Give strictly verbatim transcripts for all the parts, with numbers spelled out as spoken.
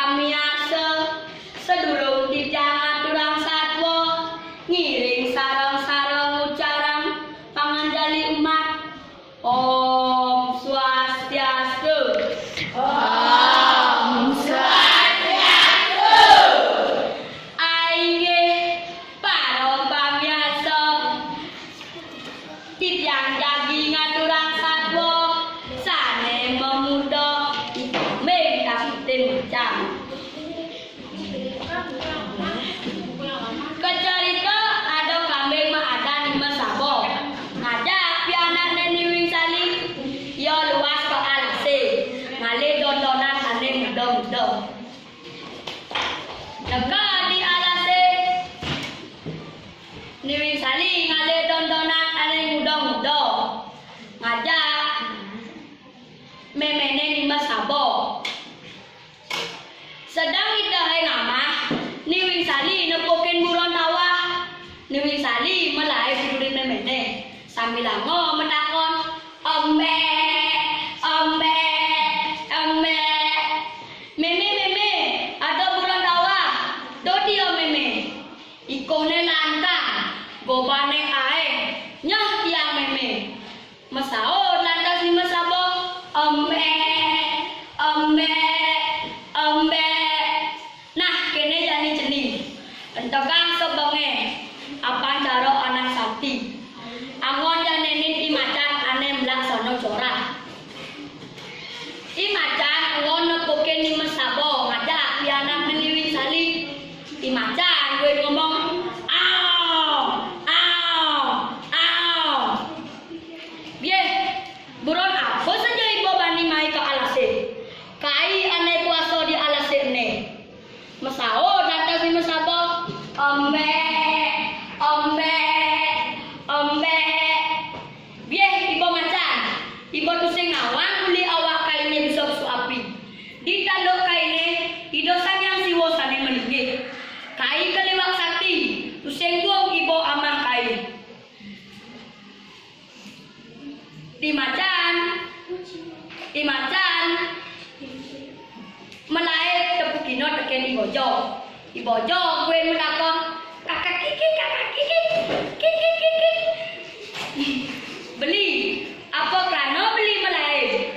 Pamiarsa, sadurung titiang ngaturang satwa, ngiring sareng-sareng ngucarang panganjali umat. Om Swastiastu. Om Swastiastu. Inggih, para pamiarsa, titiang jagi ngaturang satwa sané mamuda ing macan. Kacarita ada kambing maadan Ni Masaba. Ngajak pianakné Ni Wing Sali, ia luas ka alasé, ngalih dondonan ané muda-muda. Neked di alasé, Ni Wing Sali ngalih dondonan ané muda-muda. Ngajak méméné Ni Masaba. Sedeng Ida Hai ngamah, Ni Wing Sali nepukin buron tawah. Ni Wing Sali malaib nurutin méméné, sambilanga matakon, "Embék, embék, embék. Mémé, mémé, ada buron tawah. Dot ia mémé." Ikuhné lantang, gobané aéh, "Nyeh tiang mémé." Masaut lantas Ni Masaba, "Embék, embék, embék." Nah, kéné jani cening. Entegang sebengé, apan cara anak sakti. Anggon jani né I Macan ané mlaksana corah. I Macan enggon nepukin Ni Masaba ngajak pianakné Ni Wing Sali. I Macan buin ngomong, "Aong, aong, aong." "Biéh, buron apa saja iba bani mai ka alasé? Kai ané kuasa di alasé ené?" Masaut lantas Ni Masaba, "Embék, embék, embék." "Biéh, iba Macan, iba tusing nawang uli awak kainé bisa besuk api. Di tanduk kainé, Ida Sang Hyang Siwa sané malinggih. Kai kaliwat sakti, tusing buung iba amah kai." I Macan, I Macan malaib tepukina tekén I Bojog. I Bojog buin matakon, "Kakak kikik, kakak kikik, kikik, kikik." "Beli, apa krana beli malaib?"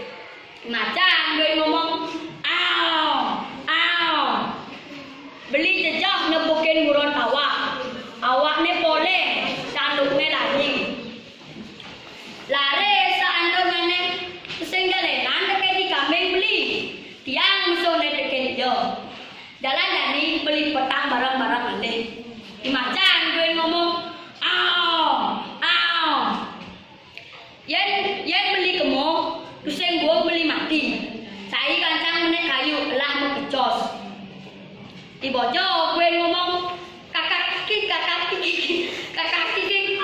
I Macan buin ngomong, "Aong, aong." Beli jejeh nepukin buron tawah. Awakné poléh, tandukné lajing. Laré saanturnyané, sing galénan tekén I Kambing beli. Tiang musuhné tekén ia. Jalan jani beli petang barang-barang alih. I Macan buin ngomong, "Aong, aong." Yén, yén beli kemo, tusing buung beli mati. Cai kancang menék kayu, elah mapecos. I Bojog buin ngomong, "Kakak kikik, kakak kikik, kakak kikik."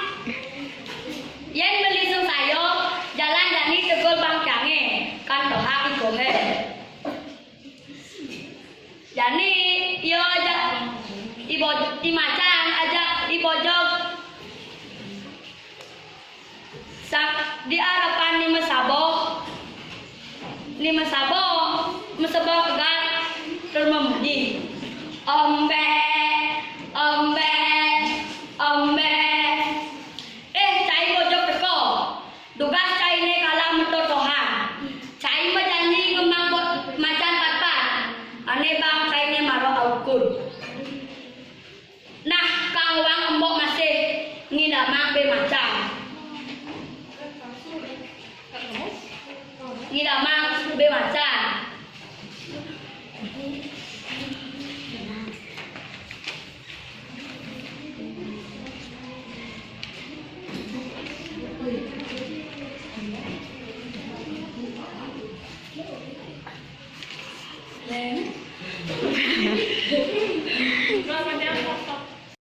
Yén beli sangsaya, jalan jani tegul bangkiangé, kan tohak ikuhé. Jani ia ajak I Bo-, I Macan ajak I Bojog. Sa-, di arepan Ni Masaba, Ni Masaba masebeng tegal tur mamunyi, "Embék, embék, embék." Éh, cai Bojog teka. Dugas cainé kala metotohan. Cai majanji ngembang Bo-, Macan patpat. Ané bang cainé mara aukud. Nah, kang wang embok masih ngidamang bé Macan. Ngidamang bé Macan.